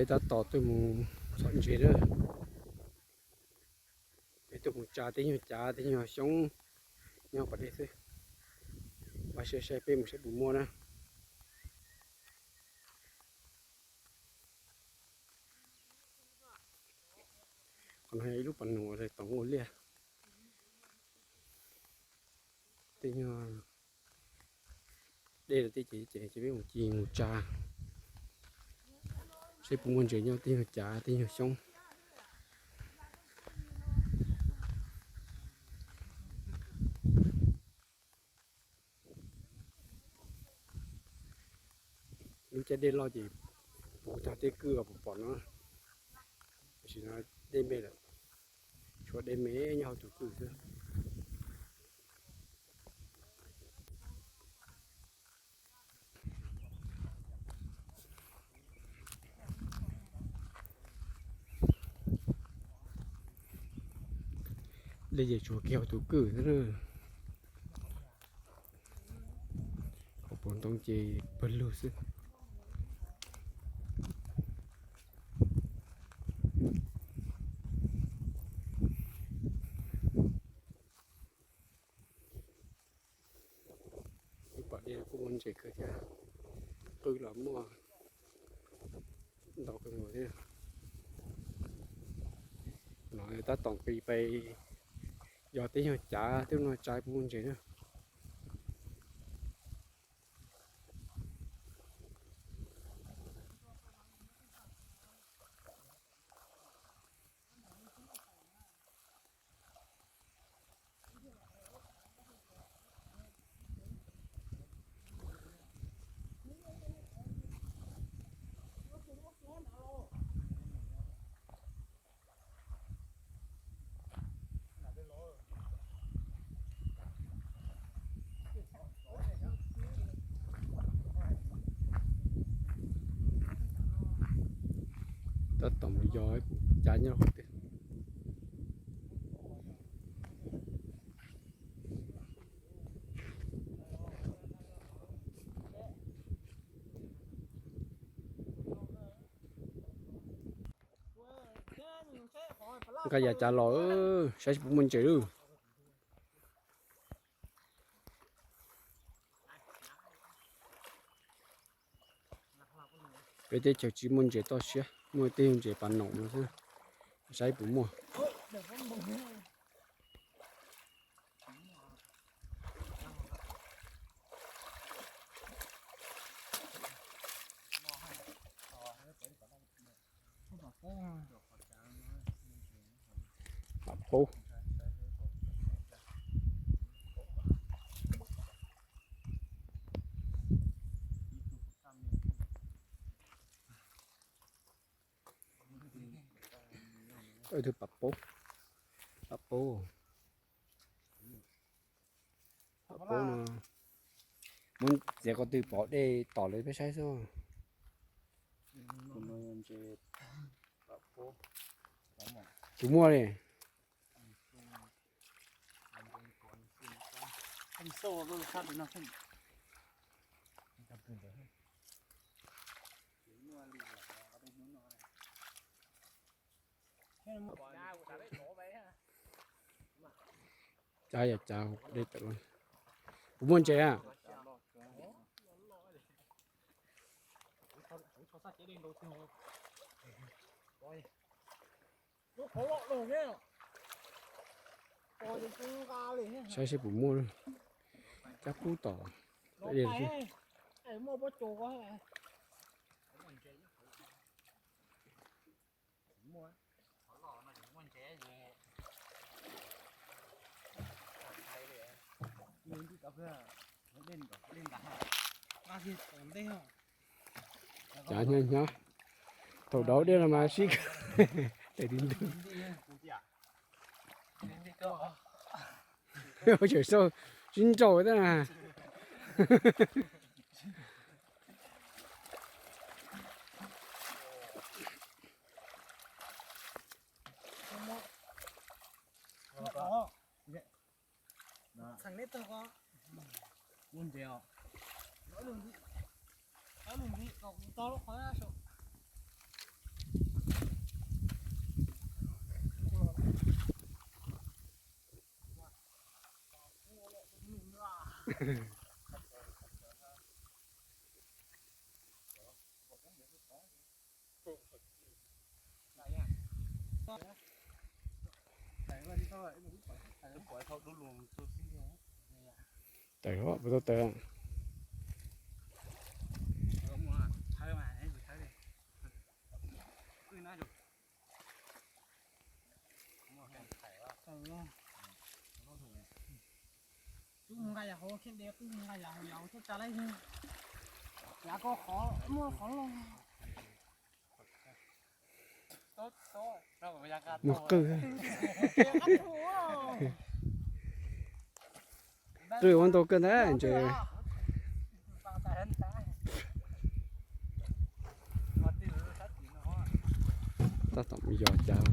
Peb tab tom tuaj mus txhom ntses na. Peb tuaj mus tsa tej nyuag cav tej nyuag xyoob nyob pas dej xwb. Pab saib saib peb mus saib puas muaj na. Qhov no yog ib lub pas noom uas tau ua liaj. Tej nyuag dej los tej ces ces peb mus ci mus tsa saib puas muaj ntses nyob tej nyuag cav tej nyuag xyoob. Lub caj dej loj ces puv tag tej kwj uas pom pom no, tam sim no dej me lawm, tshuav dej me nyob hauv tus kwj xwb. Dej ces tshuav kiag hauv tus kwj xwb na. Hauv paus ntoo ces pawg lug xwb. Ib pom dej kuj muaj ntses kawg thiab, qwj los muaj ntau kawg nkaus thiab. No tab tom nqis pais yog tej nyuag cav tej no tsa puas muaj ntses na. Tab tom mus yos ib puas cav nyob qhov twg. Nqa yav cav los saib puas muaj ntses lawm. Peb teb chaws tsis muaj ntses toj siab, muaj tej ntses pas noom no xwb, saib puas muaj. Pam paub. Pam paub, pam paub, pam paub no. Muab txiav ko tw pov dej tom lawv peb saib xwb. Tus muaj li. Cav yog cav dej tawm. Puas muaj ntses a? Saib seb puas muaj. Cab pub tom dej xwb. Cav hnyav hnyav. Thaum dauv dej no mas sib kawg. Tes ti ntug. Ua tseem sau sib nraus tab na. Txheem nej tag ko. Muaj ntses os. Lub ntsis, lub ntsis kom kuv tau lub qhov saum. Tawm os, puas tau tawm? Tub mus nqa yam hauv, khiav de tub mus nqa yam hauv, yam hauv tuaj tsa laib. Yav ko qhov muaj qhov loj. Muaj qwj. Qwj ua ntau kawg ntag ntses. Tab tom mus yos cas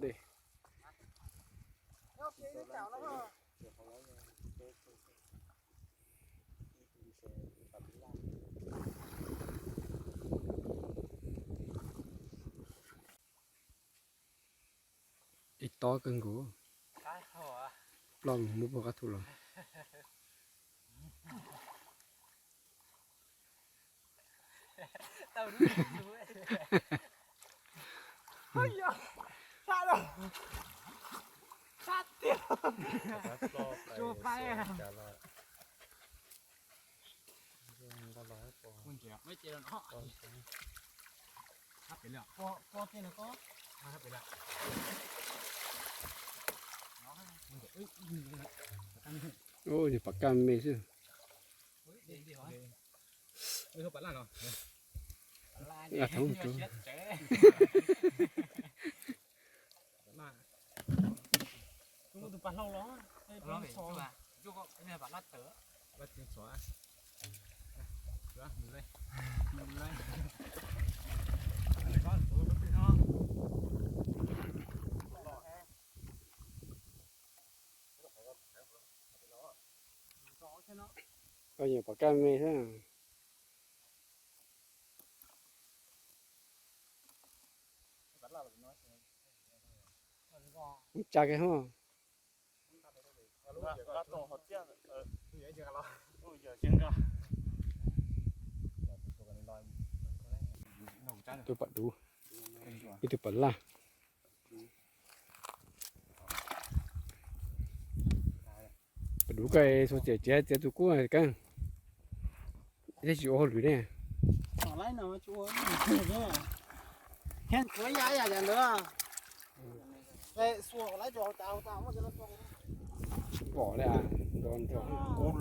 dej. Ib tob kawg nkaus. Ploj mus muab pog qab thu los. Ub, pom kaj me xwb. Koj nyiam pom kaj me xwb. Ub, tsa kiag hos. Tus pam dub, ib tug pam laj. Pam dub koj txhua txiav txiav txiav tus kub keeb, thiaj tsis ua hauj lwm ne. Pom li, nrov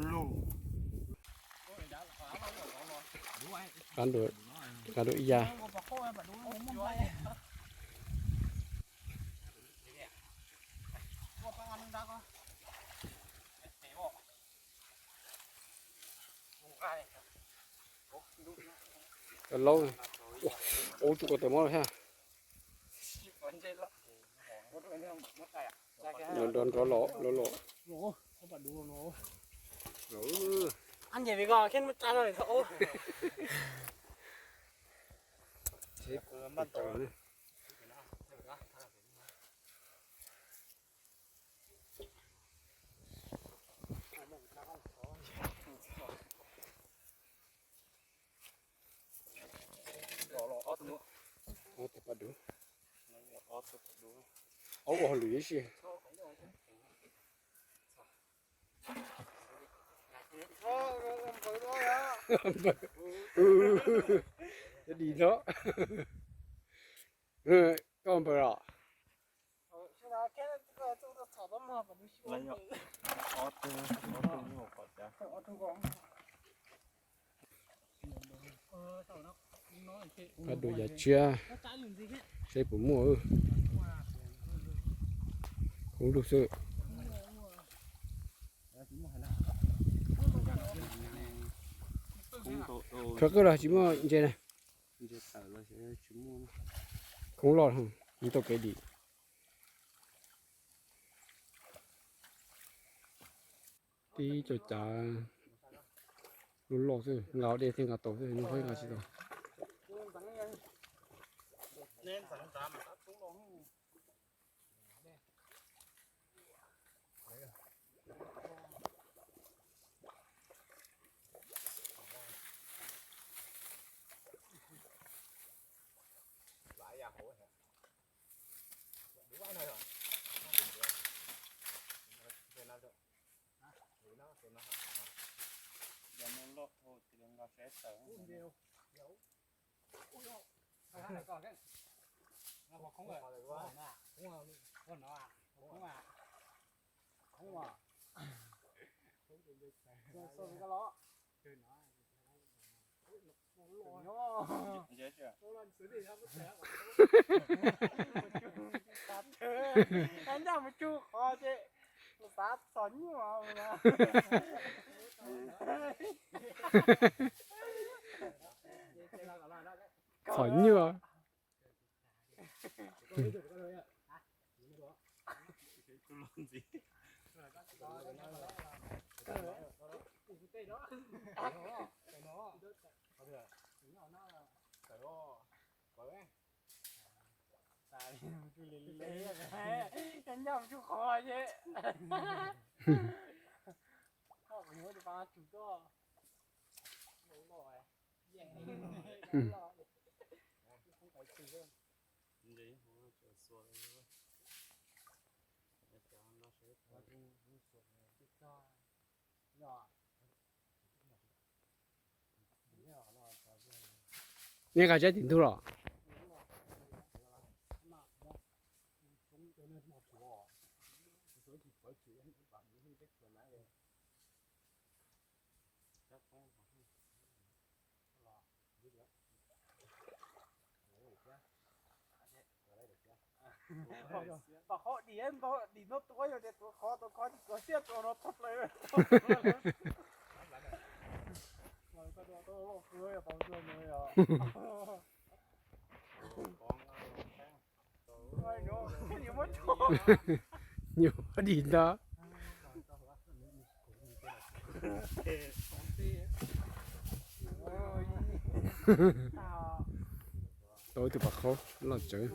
nrov. Qab dua ib yam. Laub, ub, tus ko tawm mob lawm thiab. Nrov nrov los los los. Ob tug pam dub. Ob ua hauj lwm ib si. Npawg, npawg, npawg. Dim no. Koj npawg los? Pab dua yav tshiab, saib puas muaj. Khoob lug xwb. Khaws qwj los tsis muaj ntses na. Khoob loj, mus tau kev dim. Tib co cav loj loj xwb, nqa dej thiaj nqa tau xwb, hnub qhuav nqa tsis tau. Ncaj mus tsuj qhov ces xav txom nyuaj. Txom nyuaj. Ncaj mus tsuj qhov ces koj kuv yuav tus pas tsum tuaj. Nej nqa tsab tim ntug los? Pom qhov dim ntau, dim ntau tuav yog tias tuav khov, tuav khov tsis tuav siab tuav no txog plaws. Nyuam dim ntau. Tau ib tug pam qhaub loj tsawv.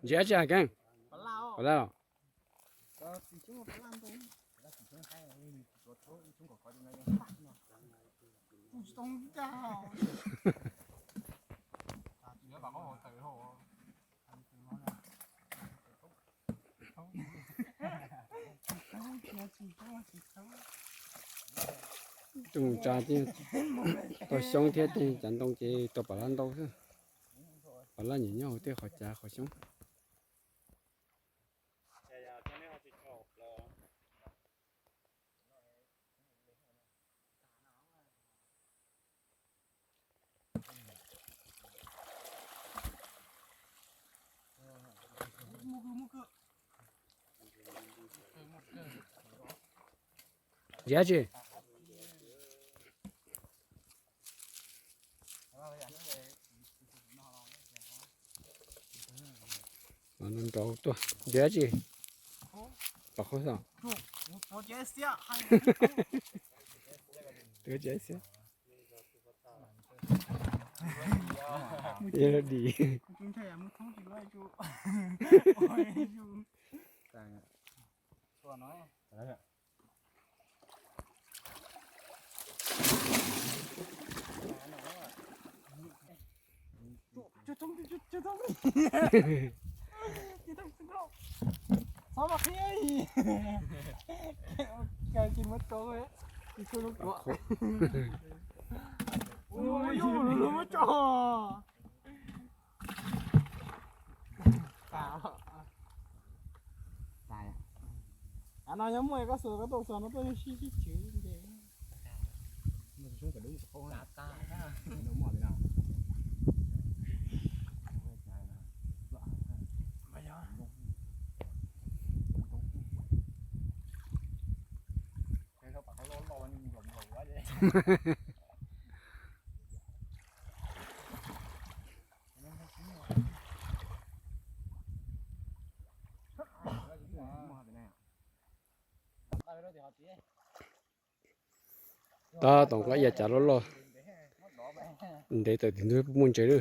Ntsia tsi hais keeb? Pab laj los? Rooj tsa tau xyoob thiab tej cav ntoo ces tau pam laj ntau xwb. Pam laj nyiam nyob hauv tej qhov cav qhov xyoob. Ntsia tsi. Nrau tuaj ntsia tsi. Pam qhaub xwb. Ntsia tsi. Dim. Av no nyob muaj koj xuas koj tuaj xuas no tuaj sib sib chwv ces. Tab tom koj ia cas loj loj. Ntev tawm tim ntug muaj ntses lawm.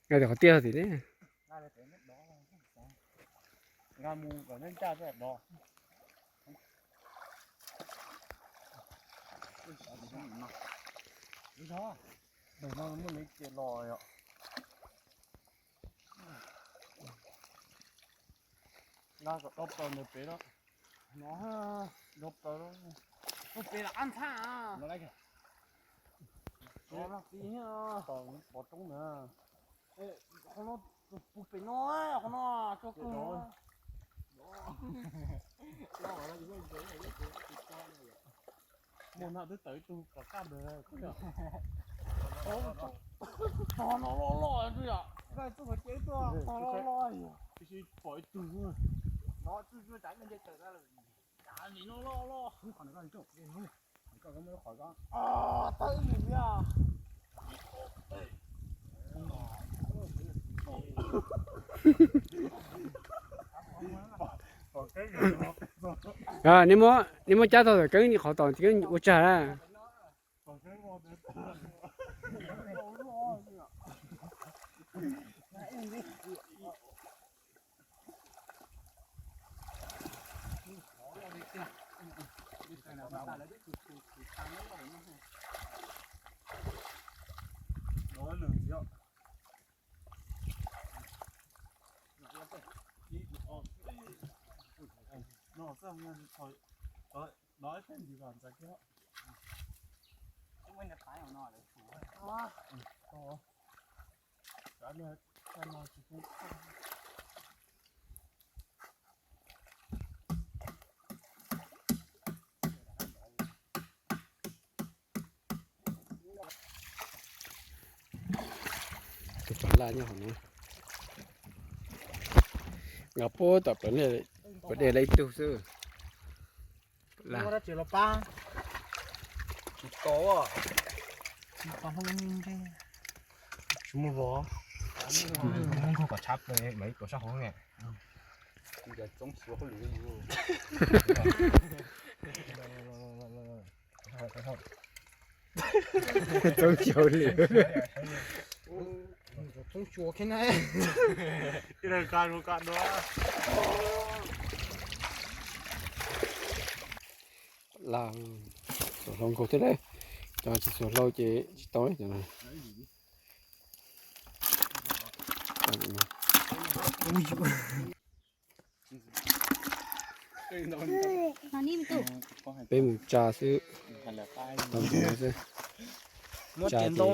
Nqa tim qhov tiaj tim ne. Nqa kom dhau plaws ntawm pem no. No, dhau plaws no. Tus pem lam qab ntxhab. Ov, no txiv pov roob na. Qhov no, tus pem no, qhov no tso kawg. Muaj no twb tawm ib tug kom kaj ntawd. Tog no loj loj yom, koj txuj qhov cev tuaj tog loj loj yom. Pom ib tug no txuj txuj tsav nce tawm, tsav nim no loj loj. Tawm ib yam. Nej muab, nej muab cab tau tom keeb qhov tom keeb ua tsag na. Tus tsov laj nyob hauv no. Nkag puag tom plawv dej lawm ib tug xwb. Laj. Tsis muaj vov. Muab nkag kom tshab plaws mas ib tuam sab hauv ne. Txoov xyuas hauj lwm. Txoov xyuas hauj lwm. Txoov xyuas kiag na. Laj, xuas hlau nkaus thiab lauj. Cov tsis xuas hlau ces tsis tau cov no. Peb mus tsa xwb. Tau ntses xwb. Tsa ces tau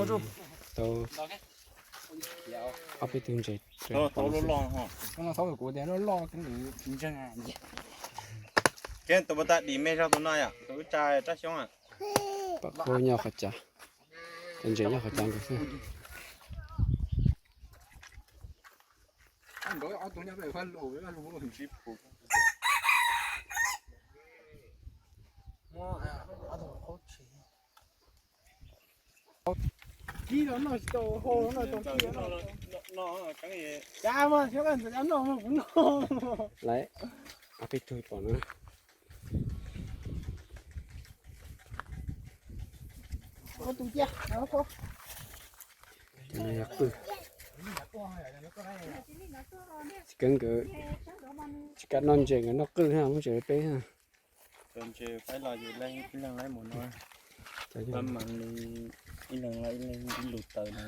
ob peb tug ntses. Kev tus pas tas dim me zog tus no yom, tus wb tsa rab xyoob. Pom khaub nyob qhov cas, ntses nyob qhov cas nkaus xwb. Lawm, ob peb tug pom no. Qw, tsis keeb nkawd, tsis kam noj ntses nkawd noj qwj na, muab ntses rau peb na. Cov ntses faib los yus leej ib leeg laib mus no. Pab mas li ib leeg laib ib leeg ib lus taws na.